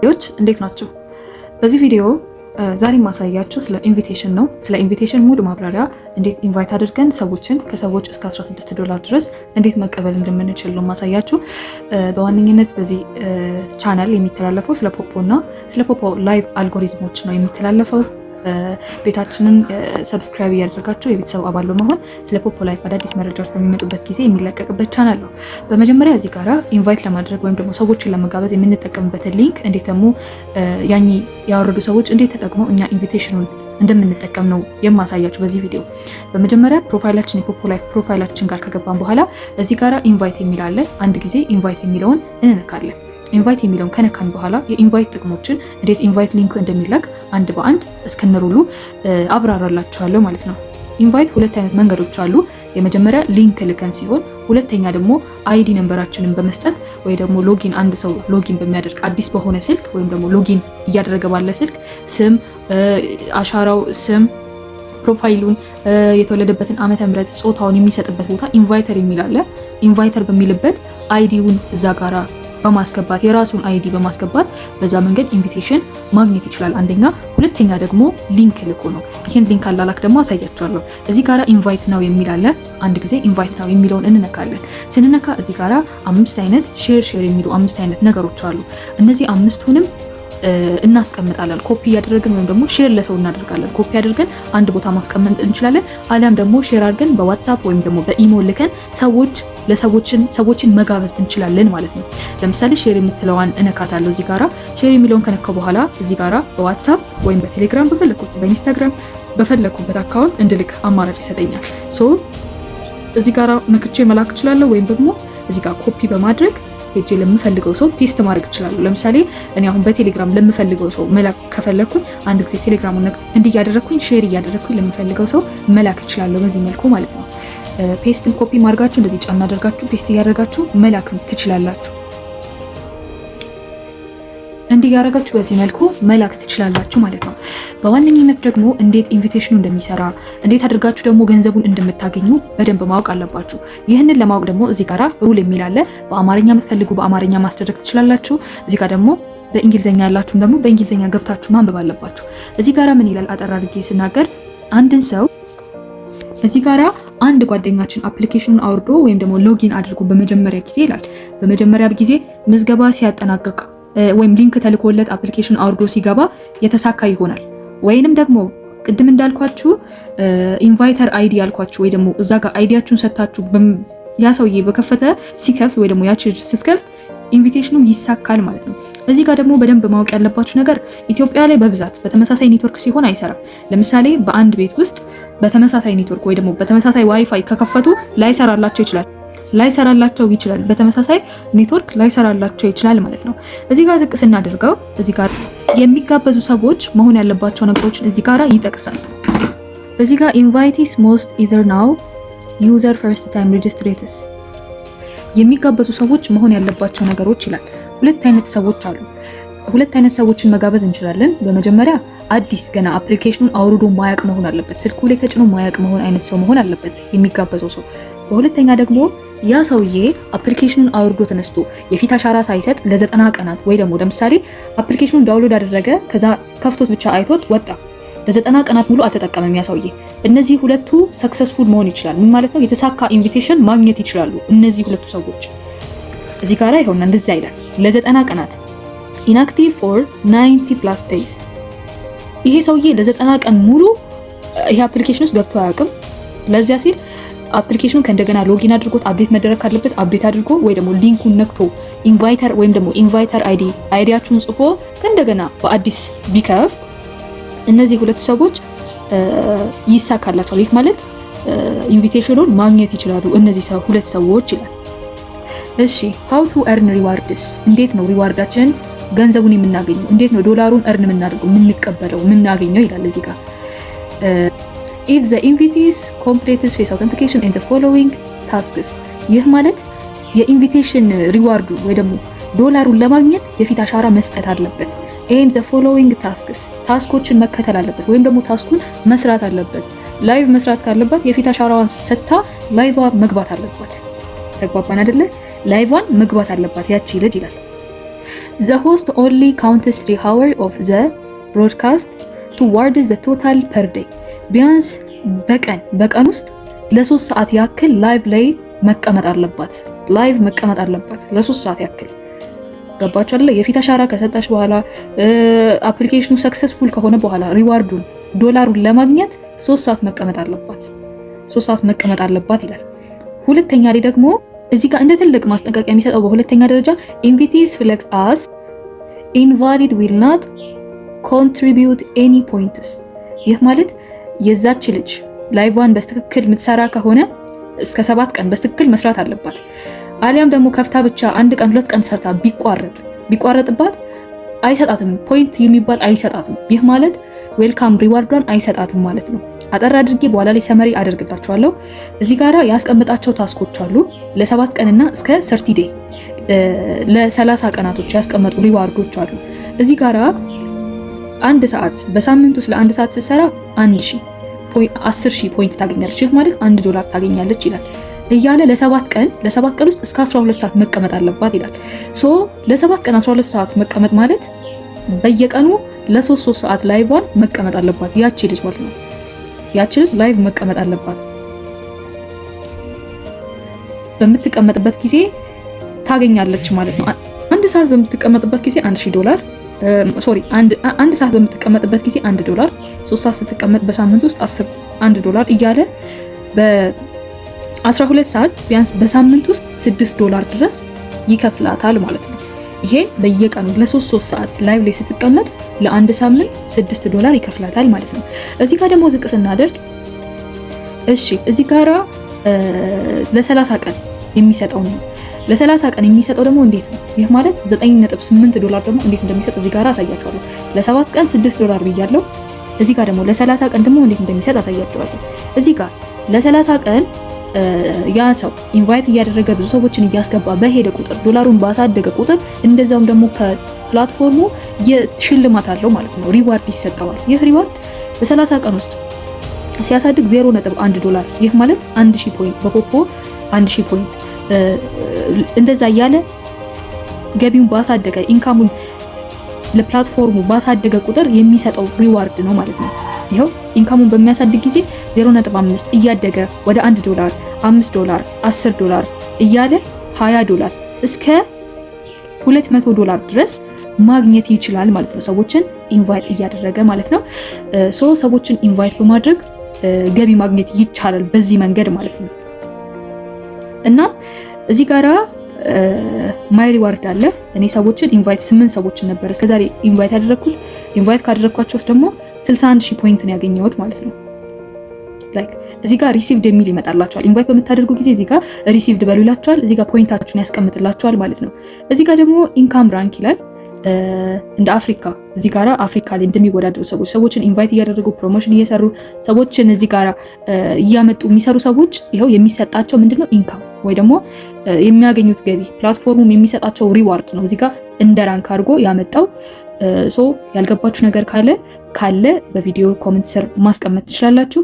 ዎች እንዴት ናችሁ? በዚህ ቪዲዮ ዛሬ ማሳያችሁ ስለ invitation ነው። ስለ invitation ሙሉ ማብራሪያ፣ እንዴት invite አድርገን ሰዎችን ከሰዎች እስከ 16 ዶላር ድረስ እንዴት መቀበል እንደምንችል ነው ማሳያችሁ። በዋነኝነት በዚህ ቻናል የሚተላለፈው ስለ ፖፖ እና ስለ ፖፖ Live አልጎሪዝሞች ነው የሚተላለፈው። ቤታችንን subscribe እያደረጋችሁ የቤተሰብ አባል በመሆን ስለ ፖፖ Live አዳዲስ መረጃዎች በሚመጡበት ጊዜ የሚለቀቅበት ቻናል ነው። በመጀመሪያ እዚህ ጋራ invite ለማድረግ ወይም ደግሞ ሰዎችን ለመጋበዝ የምንጠቀምበትን link፣ እንዴት ደግሞ ያኝ ያወረዱ ሰዎች እንዴት ተጠቅመው እኛ invitation ኑን እንደምንጠቀም ነው የማሳያችሁ በዚህ ቪዲዮ። በመጀመሪያ profile ኣችን፣ የፖፖ Live profile ኣችን ጋር ከገባን በኋላ እዚህ ጋራ invite የሚል አለ። አንድ ጊዜ invite የሚለውን እንነካለን። Invite የሚለውን ከነካን በኋላ የ invite ጥቅሞችን፣ እንዴት invite link እንደሚላክ አንድ በአንድ እስከነ rule ኡ አብራራላችኋለሁ ማለት ነው። Invite ሁለት አይነት መንገዶች አሉ። የመጀመሪያ link ልከን ሲሆን ሁለተኛ ደግሞ ID number ኣችንን በመስጠት ወይ ደግሞ login፣ አንድ ሰው login በሚያደርግ አዲስ በሆነ ስልክ ወይም ደግሞ login እያደረገ ባለ ስልክ ስም፣ አሻራው፣ ስም፣ profile ኡን፣ የተወለደበትን ዓመተ ምህረት፣ ጾታውን የሚሰጥበት ቦታ inviter የሚል አለ። Inviter በሚልበት ID ውን እዛ ጋራ በማስገባት፣ የራሱን ID በማስገባት በዛ መንገድ invitation ማግኘት ይችላል። አንደኛ፣ ሁለተኛ ደግሞ link ልኮ ነው። ይህን link አላላክ ደግሞ አሳያችኋለሁ። እዚህ ጋራ invite now የሚል አለ። አንድ ጊዜ invite now የሚለውን እንነካለን። ስንነካ እዚህ ጋራ አምስት አይነት share share የሚሉ አምስት አይነት ነገሮች አሉ። እነዚህ አምስቱንም እናስቀምጣለን። ኮፒ እያደረግን ወይም ደግሞ share ለሰው እናደርጋለን። ኮፒ አድርገን አንድ ቦታ ማስቀመጥ እንችላለን። አሊያም ደግሞ share አድርገን በ WhatsApp ወይም ደግሞ በ imo ልከን ሰዎች ለሰዎችን ሰዎችን መጋበዝ እንችላለን ማለት ነው። ለምሳሌ share የምትለዋን እነካታለሁ። እዚህ ጋራ share የሚለውን ከነካው በኋላ እዚህ ጋራ በ WhatsApp ወይም በቴሌግራም በፈለኩት፣ በ Instagram በፈለኩበት account እንድልክ አማራጭ ይሰጠኛል። So እዚህ ጋራ ነክቼ መላክ እችላለሁ ወይም ደግሞ እዚህ ጋር ኮፒ በማድረግ ሄጄ ለምፈልገው ሰው paste ማድረግ እችላለሁ። ለምሳሌ እኔ አሁን በቴሌግራም ለምፈልገው ሰው መላክ ከፈለግኩኝ አንድ ጊዜ ቴሌግራሙን እንዲህ እያደረግኩኝ፣ share እያደረግኩኝ ለምፈልገው ሰው መላክ እችላለሁ በዚህ መልኩ ማለት ነው። Paste ን copy ማድረጋችሁ እንደዚህ ጫና አድርጋችሁ paste እያደረጋችሁ መላክ ትችላላችሁ። እንዲህ ያደረጋችሁ በዚህ መልኩ መላክ ትችላላችሁ ማለት ነው። በዋነኝነት ደግሞ እንዴት invitation ኑ እንደሚሰራ፣ እንዴት አድርጋችሁ ደግሞ ገንዘቡን እንደምታገኙ በደንብ ማወቅ አለባችሁ። ይህንን ለማወቅ ደግሞ እዚህ ጋራ rule የሚል አለ። በአማርኛ የምትፈልጉ በአማርኛ ማስደረግ ትችላላችሁ። እዚህ ጋር ደግሞ በእንግሊዝኛ ያላችሁም ደግሞ በእንግሊዝኛ ገብታችሁ ማንበብ አለባችሁ። እዚህ ጋራ ምን ይላል? አጠር አድርጌ ስናገር አንድን ሰው እዚህ ጋራ አንድ ጓደኛችን application ኑን አውርዶ ወይም ደግሞ login አድርጎ በመጀመሪያ ጊዜ ይላል፣ በመጀመሪያ ጊዜ ምዝገባ ሲያጠናቅቅ ወይም link ተልኮለት application አውርዶ ሲገባ የተሳካ ይሆናል። ወይንም ደግሞ ቅድም እንዳልኳችሁ inviter ID ያልኳችሁ ወይ ደግሞ እዛ ጋር ID ያችሁን ሰጥታችሁ ያ ሰውዬ በከፈተ ሲከፍት ወይ ደግሞ ያቺ ስትከፍት invitation ኑ ይሳካል ማለት ነው። እዚህ ጋር ደግሞ በደንብ ማወቅ ያለባችሁ ነገር ኢትዮጵያ ላይ በብዛት በተመሳሳይ ኔትወርክ ሲሆን አይሰራም። ለምሳሌ በአንድ ቤት ውስጥ በተመሳሳይ ኔትወርክ ወይ ደግሞ በተመሳሳይ ዋይፋይ ከከፈቱ ላይሰራላቸው ይችላል። በተመሳሳይ ኔትወርክ ላይሰራላቸው ይችላል ማለት ነው። እዚህ ጋር ዝቅ ስናደርገው እዚህ ጋር የሚጋበዙ ሰዎች መሆን ያለባቸው ነገሮችን እዚህ ጋር ይጠቅሳል። እዚህ ጋር invitees must either know user first time registrates፣ የሚጋበዙ ሰዎች መሆን ያለባቸው ነገሮች ይላል። ሁለት አይነት ሰዎች አሉ። ሁለት አይነት ሰዎችን መጋበዝ እንችላለን። በመጀመሪያ አዲስ ገና application ኑን አውርዶ ማያቅ መሆን አለበት። ስልኩ ላይ ተጭኖ ማያቅ መሆን አይነት ሰው መሆን አለበት የሚጋበዘው ሰው። በሁለተኛ ደግሞ ያ ሰውዬ application ኑን አውርዶ ተነስቶ የፊት አሻራ ሳይሰጥ ለ90 ቀናት ወይ ደግሞ ለምሳሌ application ኑን download አደረገ፣ ከዛ ከፍቶት ብቻ አይቶት ወጣ። ለ90 ቀናት ሙሉ አልተጠቀመም ያ ሰውዬ። እነዚህ ሁለቱ successful መሆን ይችላል። ምን ማለት ነው? የተሳካ invitation ማግኘት ይችላሉ እነዚህ ሁለቱ ሰዎች። እዚህ ጋራ ይኸውና እንደዚያ ይላል፣ ለ90 ቀናት inactive for 90 plus days። ይሄ ሰውዬ ለ90 ቀን ሙሉ ይሄ application ውስጥ ገብቶ አያውቅም። ለዚያ ሲል application ኑን ከእንደገና login አድርጎት update መደረግ ካለበት update አድርጎ ወይ ደግሞ link ኡን ነክቶ inviter ወይም ደግሞ inviter ID ID ያችሁን ጽፎ ከእንደገና በአዲስ ቢከፍት እነዚህ ሁለቱ ሰዎች ይሳካላቸዋል። ይህ ማለት invitation ኑን ማግኘት ይችላሉ እነዚህ ሁለት ሰዎች ይላል። እሺ፣ how to earn rewards፣ እንዴት ነው reward ኣችንን ገንዘቡን የምናገኘው? እንዴት ነው ዶላሩን earn የምናደርገው፣ የምንቀበለው፣ የምናገኘው ይላል እዚህ ጋር። If the invitees completes face authentication and the following tasks፣ ይህ ማለት የ invitation reward ኡ ወይ ደግሞ ዶላሩን ለማግኘት የፊት አሻራ መስጠት አለበት። And the following tasks፣ task ኦችን መከተል አለበት ወይም ደግሞ task ኡን መስራት አለበት። Live መስራት ካለባት የፊት አሻራዋን ሰጥታ live መግባት አለባት። ተግባባን አይደለ? Live ዋን መግባት አለባት ያቺ ልጅ ይላል። The host only counts 3 hour of the broadcast toward the total per day። ቢያንስ በቀን ውስጥ ለ3 ሰዓት ያክል live ላይ መቀመጥ አለባት። Live መቀመጥ አለባት ለ3 ሰዓት ያክል። ገባችሁ አይደለ? የፊት አሻራ ከሰጠች በኋላ፣ application ኑ successful ከሆነ በኋላ reward ኡን ዶላሩን ለማግኘት 3 ሰዓት መቀመጥ አለባት። 3 ሰዓት መቀመጥ አለባት ይላል። ሁለተኛ ላይ ደግሞ እዚህ ጋር እንደ ትልቅ ማስጠንቀቂያ የሚሰጠው በሁለተኛ ደረጃ invitees flagged as invalid will not contribute any points። ይህ ማለት የዛች ልጅ live ዋን በትክክል የምትሰራ ከሆነ እስከ 7 ቀን በትክክል መስራት አለባት። አሊያም ደግሞ ከፍታ ብቻ አንድ ቀን 2 ቀን ሰርታ ቢቋረጥባት አይሰጣትም፣ point የሚባል አይሰጣትም። ይህ ማለት welcome reward ዷን አይሰጣትም ማለት ነው። አጠር አድርጌ በኋላ ላይ summary አደርግላችኋለሁ። እዚህ ጋራ ያስቀምጣቸው task ኦች አሉ፣ ለ7 ቀንና እስከ 30 day ለ30 ቀናቶች ያስቀመጡ reward ኦች አሉ። እዚህ ጋራ አንድ ሰዓት በሳምንት ውስጥ ለአንድ ሰዓት ስትሰራ 10,000 point ታገኛለች። ይህ ማለት 1 ዶላር ታገኛለች ይላል እያለ ለ7 ቀን ውስጥ እስከ 12 ሰዓት መቀመጥ አለባት ይላል። So ለ7 ቀን 12 ሰዓት መቀመጥ ማለት በየቀኑ ለሶስት ሶስት ሰዓት live ዋን መቀመጥ አለባት ያቺ ልጅ ማለት ነው። ያቺ ልጅ live መቀመጥ አለባት። በምትቀመጥበት ጊዜ ታገኛለች ማለት ነው። አንድ ሰዓት በምትቀመጥበት ጊዜ 1000 ዶላር፣ sorry፣ አንድ ሰዓት በምትቀመጥበት ጊዜ 1 ዶላር፣ 3 ሰዓት ስትቀመጥ በሳምንት ውስጥ 1 ዶላር እያለ በ12 ሰዓት ቢያንስ በሳምንት ውስጥ 6 ዶላር ድረስ ይከፍላታል ማለት ነው። ይሄ በየቀኑ ለሶስት ሶስት ሰዓት live ላይ ስትቀመጥ ለአንድ ሳምንት 6 ዶላር ይከፍላታል ማለት ነው። እዚህ ጋር ደግሞ ዝቅ ስናደርግ፣ እሺ፣ እዚህ ጋራ ለ30 ቀን የሚሰጠው ነው። ለ30 ቀን የሚሰጠው ደግሞ እንዴት ነው? ይህ ማለት 9.8 ዶላር ደግሞ እንዴት እንደሚሰጥ እዚህ ጋር አሳያችኋለሁ። ለ7 ቀን 6 ዶላር ብያለሁ። እዚህ ጋር ደግሞ ለ30 ቀን ደግሞ እንዴት እንደሚሰጥ አሳያችኋለሁ። እዚህ ጋር ለ30 ቀን ያ ሰው invite እያደረገ ብዙ ሰዎችን እያስገባ በሄደ ቁጥር፣ ዶላሩን ባሳደገ ቁጥር እንደዛውም ደግሞ ከ platform ኡ የሽልማት አለው ማለት ነው። Reward ይሰጠዋል። ይህ reward በ30 ቀን ውስጥ ሲያሳድግ 0.1 ዶላር፣ ይህ ማለት 1000 point፣ በፖፖ 1000 point እንደዛ እያለ ገቢውን ባሳደገ፣ income ኡን ለ platform ኡ ባሳደገ ቁጥር የሚሰጠው reward ነው ማለት ነው። ይኸው income ኡን በሚያሳድግ ጊዜ 0.5 እያደገ ወደ 1 ዶላር፣ 5 ዶላር፣ 10 ዶላር እያለ 20 ዶላር እስከ 200 ዶላር ድረስ ማግኘት ይችላል ማለት ነው። ሰዎችን invite እያደረገ ማለት ነው። So ሰዎችን invite በማድረግ ገቢ ማግኘት ይቻላል በዚህ መንገድ ማለት ነው። እና እዚህ ጋራ my reward አለ። እኔ ሰዎችን invite ስምንት ሰዎችን ነበር እስከዛሬ invite ያደረግኩት። Invite ካደረግኳቸው ውስጥ ደግሞ 61 ሺህ point ነው ያገኘሁት ማለት ነው። Like እዚህ ጋር received የሚል ይመጣላችኋል። Invite በምታደርጉ ጊዜ እዚህ ጋር received በሉ ይላችኋል። እዚህ ጋር point ኣችሁን ያስቀምጥላችኋል ማለት ነው። እዚህ ጋር ደግሞ income rank ይላል። እንደ አፍሪካ እዚህ ጋራ አፍሪካ ላይ እንደሚወዳደሩ ሰዎች፣ ሰዎችን invite እያደረጉ promotion እየሰሩ፣ ሰዎችን እዚህ ጋራ እያመጡ የሚሰሩ ሰዎች ይኸው የሚሰጣቸው ምንድነው income ወይ ደግሞ የሚያገኙት ገቢ፣ platform ኡም የሚሰጣቸው reward ነው። እዚህ ጋር እንደ rank አድርጎ ያመጣው። So ያልገባችሁ ነገር ካለ በቪዲዮ comment ስር ማስቀመጥ ትችላላችሁ።